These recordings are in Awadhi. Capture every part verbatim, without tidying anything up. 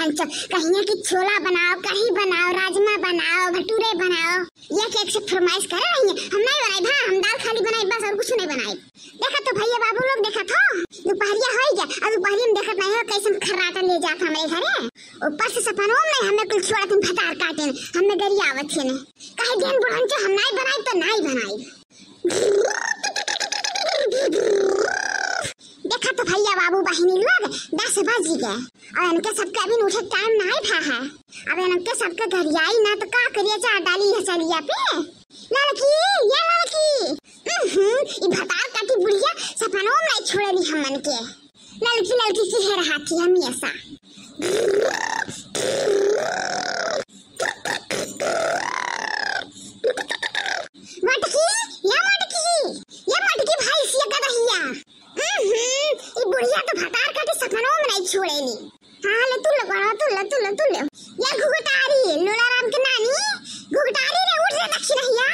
अच्छा, कहिए कि छोला बनाओ, कढ़ी बनाओ, राजमा बनाओ, भटूरे बनाओ, एक एक से फरमाइश करे रही है। हम नहीं बनाई भा, हम दाल खाली बनाई बस, और कुछ नहीं बनाई। देखा तो भैया बाबू लोग, देखा तो दुपहरिया हो गया, और दुपहरिया में देखत नहीं हो कैसन खर्राटा ले जात हमरे घरे। ऊपर से सपनों में हमें कुल छोड़ा तुम भतार काटे, हमें गरियावत है ने। कहे दिन बुढ़न के हम नहीं बनाई तो नहीं बनाई। देखा तो भैया बाबू बहिनी लोग, दस बज गए और इनके सबके अभी उठे टाइम नहीं था है। अब इनके सबके गरियाई ना तो का करिए, चार डाली है चलिया पे। लड़की, ये लड़की, उहुं, ई भतार काटी बुढ़िया सपनों में छोड़ेली हमन के। लड़की लड़की की है रहा थी हमेशा। मटकी, या मटकी, या मटकी भैंसिया गदहिया। उहुं, ई बुढ़िया तो भतार काटे सपनों में नहीं छोड़ेली। हाँ, ले तू ले, बड़ा, तू ले, तू ले, तू ले। या घुघटारी, लोला राम के नानी, घुघटारी रे, उठ रे दक्षिणहिया।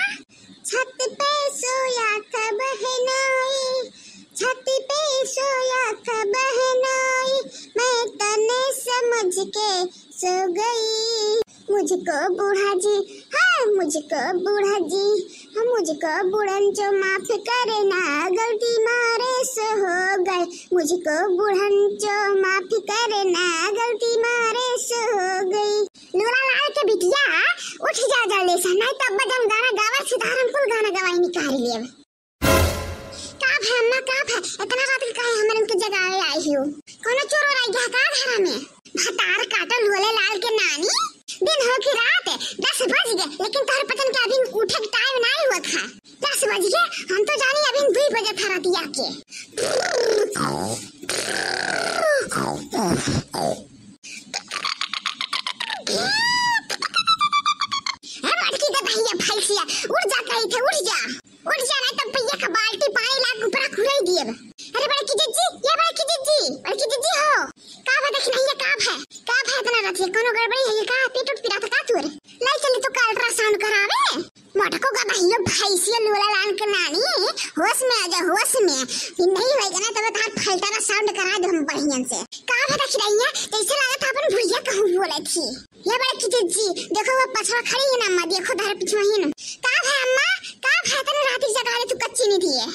छत पे सोया था बहनोई, छत पे सोया था बहनोई, मैं तने समझ के सो गई। मुझको बूढ़ा जी, हाँ, मुझको बूढ़ा जी, हाँ, मुझको बूढ़न जो माफ करना, गलती मारे से हो गए। मुझको बूढ़न जो माफ करना, गलती मारे से हो गई। लोला लाल के बिटिया, उठ जा जल्दी से, नहीं तब जब गाना गावा, सीधा हम कुल गाना गवाई निकाल लेब। का भा अम्मा, का भा? इतना रात के काहे हमरन के जगावे आई हो? कोनो चोर ओर आई गया का घरा में? भतार काटल लोले लाल के नानी, दिन हो की रात, दस बज गए, लेकिन तोहर पतन के अभी उठे के टाइम नहीं हुआ था। दस बज गए, हम तो जानी अभी दुई बजे था रतिया के। ए मटकी के दहिया भैंसिया, उठ जा कही थे, उठ जा। उठ जा, नहीं तो भैया का बाल्टी पानी ला के ऊपरा खुराई दिए। अरे बड़की जिज्जी, ये बड़की जिज्जी, बड़की जिज्जी हो। का भा दक्षिणहिया, का भा, का भा इतना रतिया, कोनो गड़बड़ी है ये का? पेट उठ पिरात का तोर? लाई चली तो का अल्ट्रासाउंड करावे। मटको का दहिया भैंसिया लोला लाल के नानी, होश में आ जा, होश में। ये नहीं होएगा ना तब तहार फलटारा साउंड करा दे हम बढ़िया से। का भा दक्षिणहिया, कैसे लागत अपन भुइया कहूँ बोले थी? ये बड़की जिज्जी, देखो वो पछवा खड़ी है ना अम्मा, देखो धर पिछवा ही ना। का भा अम्मा, का भा इतने राती जगा ले तू कच्ची नहीं दिए?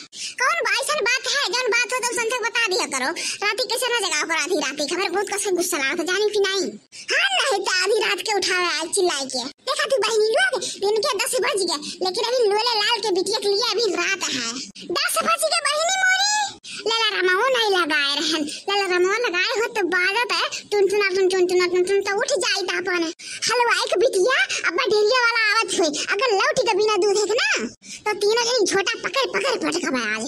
कौन बा ऐसन बात है, जौन बात हो तुम संजय बता दिया करो। राती कैसे ना जगाओ करो आधी राती, हमारे बहुत कसम गुस्सा लागत, जानी कि नहीं? हाँ नहीं तो आधी रात के उठावे आज चिल्लाई के। देखा तू बहनी लोग, दिन के दस बज गए, लेकिन अभी लोले लाल के बिटिया के लिए अभी रात है। दस बज गए बहनी मोरी। लाला रामाओ नहीं लगाए रहन, लाला रामाओ लगाए हो तो बाजत है टुनटुना टुन टुनटुना टुन टुन तो उठ जाई त अपन। हलवाई के बिटिया अब डेरिया वाला आवत हुई, अगर लौट के बिना दूध है ना तो तीनों जनी झोटा पकड़ पकड़ पटक में आज।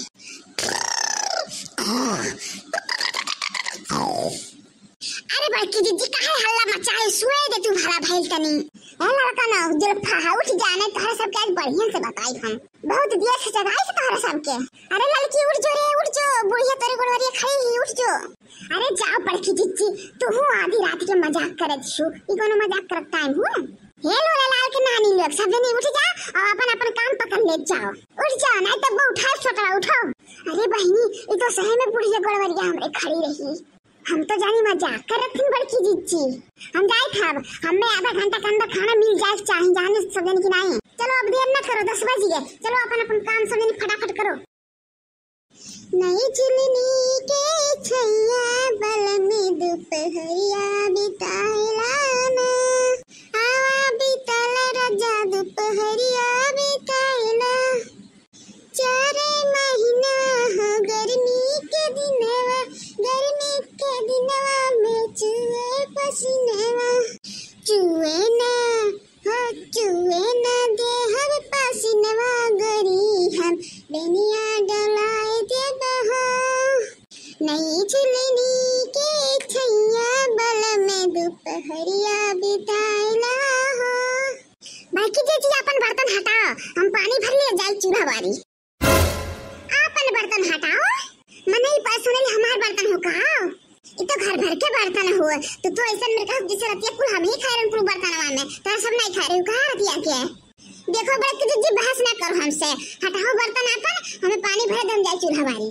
अरे बड़की जिज्जी काहे हल्ला मचाए, सुए दे तू भला भइल तनी। ए लड़का ना जुल्फा है, उठ जाने तोहरे सबके आज बढ़िया से बताई हम। बहुत देर से जगाई से तोहरे सबके। अरे लड़की उठ जो रे, उठ जो, बुढ़िया तोरे गोड़वरिया खड़ी ही, उठ जो। अरे जाओ बड़की जिज्जी, तू हूँ आधी रात के मजाक करत छु, ई कोनो मजाक करत टाइम हुआ? हे लोला लाल के नानी लोग, सब जने उठ जा और अपन अपन काम पकड़ ले जाओ। उठ जाओ, नहीं तो वो उठाओ छोटा उठाओ। अरे बहिनी, ई तो सही में बुढ़िया गोड़वरिया हमरे खड़ी रही। हम तो जानी मजाक करत हन बड़की जिज्जी। हम जाइत हब, हमें आधा घंटा के अंदर खाना मिल जाए के चाही, जाने सब जने की नहीं। चलो अब देर न करो, दस बज गए, चलो अपन अपन काम सब जने फटाफट करो। नई झुलनी के छैया बलम दुपहरिया बिताइला ना, आवा बिताला राजा दुपहरिया बिताइला। चार महीना हो गर्मी के दिनवा, गर्मी के दिनवा में चुए पसीनवा। चुए ना, हो चुए ना देहब पसीनवा गोरी, हम बेनिया डोलाए देब हो। नई झुलनी के छैया बलम दुपहरिया बिताइला हो। बड़की जिज्जी, अपन बर्तन हटाओ, हम पानी भर लिए जाई चूल्हा बारी। आपन बर्तन हटाओ, मनई personally हमार बर्तन हो का? ई तो घर भर के बर्तन हो, तो तू ऐसन मेरे कहा जैसे रतिया कुल हम ही खाए रहन कुल बर्तनवा में, तो सब नहीं खाए रहे हो का रतिया के? देखो बड़की जिज्जी, बहस ना करो हमसे, हटाओ बर्तन आपन, हमें पानी भरे दम जाए चूल्हा बारी।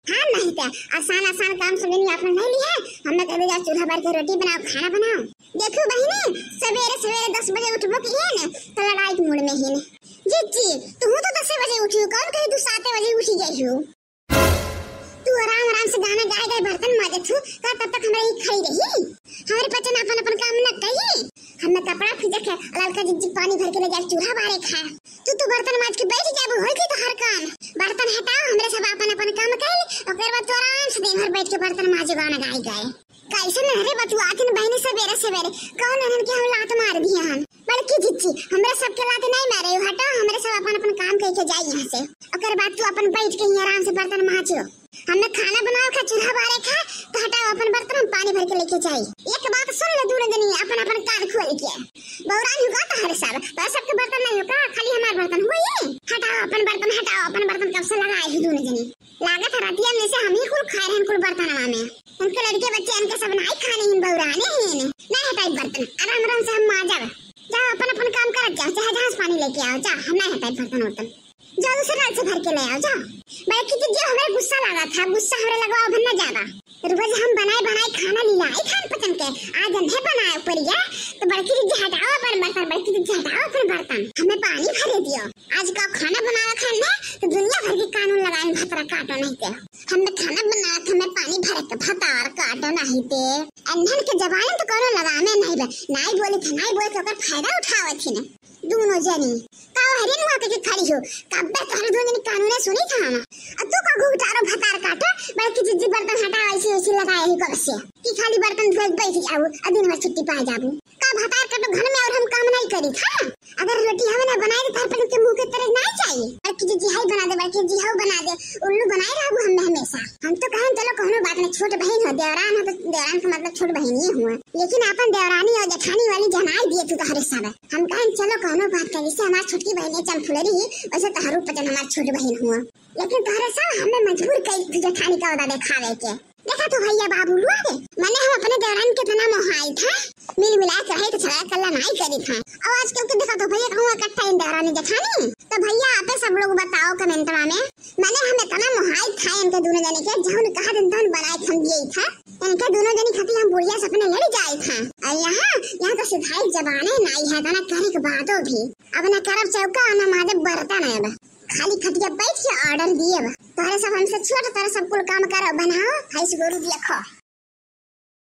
हाँ, नहीं तो आसान आसान काम सब जनी आपन नहीं ली है। हमें कह दे, जा चूल्हा बार के रोटी बनाओ, खाना बनाओ। देखो बहिनी, सवेरे सवेरे दस बजे उठबो की है ने, तो लड़ाई के मूड में ही ने। जिज्जी, तू तो दस बजे उठी हो, कौन कही तू सात बजे उठी गई हो? तू आराम आराम से गाना गाए गाए बर्तन माजत हो, का तब तक हमरा ही खड़ी रही? हमरे पचन अपन अपन काम न कही। हमें कपड़ा फीजे के, ललका जिज्जी पानी भर के ले जाए चूल्हा बारे खाए। तू तो बर्तन माज के बैठ जाबू, होई गई तोहार काम। बर्तन हटाओ, हमरे सब अपन अपन काम कर ले, ओकर बाद तू आराम से दिन भर बैठ के बर्तन माजे गाना गाए गाए। कैसे नहरे बतुआत हन बहिनी सवेरे सवेरे, कौन नहरन के हम लात मार दिए हन? बड़की जिज्जी, हमरा सबके लात नहीं मारे हो, हटाओ, हमरे सब अपन अपन काम कह के जाई यहाँ से। ओकर बाद तू अपन बैठ के ही आराम से बर्तन माजो। हमें खाना बनाओ खा, चूल्हा बारे खा, तो हटाओ अपन बर्तन, हम पानी भर के लेके जाई। एक बात सुन ले दोनों जनी अपन अपन कान खोल के। बौरान हुआ तो हर सब, तो सबके बर्तन नहीं होगा, खाली हमार बर्तन हुआ ये। हटाओ अपन बर्तन, हटाओ अपन बर्तन, कब से लगाए हो दोनों जनी। लागत है रतिया में से हम ही कुल खाए रहन कुल बर्तनवा में। उनके लड़के बच्चे इनके सब नाई खाने हिन, बौराने हिन। नहीं हटाई बर्तन, आराम आराम से हम माजब। जाओ अपन अपन काम करत जाओ, चाहे जहाज पानी लेके आओ, जा, हम नहीं हटाई बर्तन वर्तन। जाओ दूसरे नल से भर के ले आओ, जाओ। बड़की जिज्जी हमरे गुस्सा लागत है, गुस्सा हमरे लगवा भर ना ज्यादा। रोज हम बनाए बनाए खाना लीला, आई खान पचन के, आज अंधे बनाए ऊपर गया, तो बड़की जिज्जी हटाओ अपन बर्तन, बड़की जिज्जी हटाओ अपन बर्तन, हमें पानी भरे दियो। आज का खाना बनावा खान में तो दुनिया भर के कानून लगाए, भतरा काटो नहीं के। हमें खाना बनावा, हमें पानी भरे के, भतार काटो नहीं ते। अन्हन के जबान तो कोनो लगामे नहीं बा, नाई बोले थे, नाई बोले थे, ओकर फायदा उठावत थी ना दोनों जनी। का हरिन हुआ के खड़ी हो, कब्बे तोहरे दोनों जनी कानूने सुनी था हम। और तू का घुघटारो भतार काटो, बड़की जिज्जी बर्तन हटाओ, ऐसे ऐसे लगाए ही कब से कि खाली बर्तन धोए के बैठ जाओ, और दिन भर छुट्टी पा जाबू। का भतार काटो घर में और हम काम नहीं करी था? अगर रोटी हमें ना बनाए तो तार पर के मुंह के तरह ना चाहिए। बड़की जिज्जी हाई बना दे, बड़की जिज्जी हाउ बना दे, उल्लू बनाए रहबू हमें हमेशा। हम तो कहन चलो कोनो बात नहीं, छोट बहन हो, देवरान हो तो देवरान का मतलब छोट बहन ही हुआ, लेकिन अपन देवरानी और जेठानी वाली जनाई दिए तू तोहरे सब। हम कहन चलो कोनो बात नहीं, जैसे हमार छोटकी बहन है चमफुलरी ही, वैसे तोहरो पचन हमार छोट बहन हुआ, लेकिन तोहरे सब हमें मजबूर कई तू जेठानी का ओदा देखावे के। देखा तो भैया बाबू लोग, मने हम अपने देवरान के तना मोहाई था, मिल मिला के रहे तो झगड़ा कल्ला नाई करी था। और आजकल के देखा तो भैया कहूँ इकट्ठा इन देवरानी जेठानी, तो भैया आपे सब लोग बताओ कमेंटवा में, मने हम इतना मोहाई था इनके दोनों जने के, जौन कहा दिन तौन बनाए हम दिए था। इनके दोनों जने खातिर हम बुढ़िया सपने लड़ जाए था। और यहाँ, यहाँ तो सिधाई जबाने नाई है, तना करे के बादो भी। अब ना करब चौका, ना माजब बर्तन है, अब खाली खटिया बैठ के ऑर्डर दिए बा। तोहरे सब हमसे छोट, तोहरे सब कुल काम करो, बनाओ, भैंस गोरू देखो।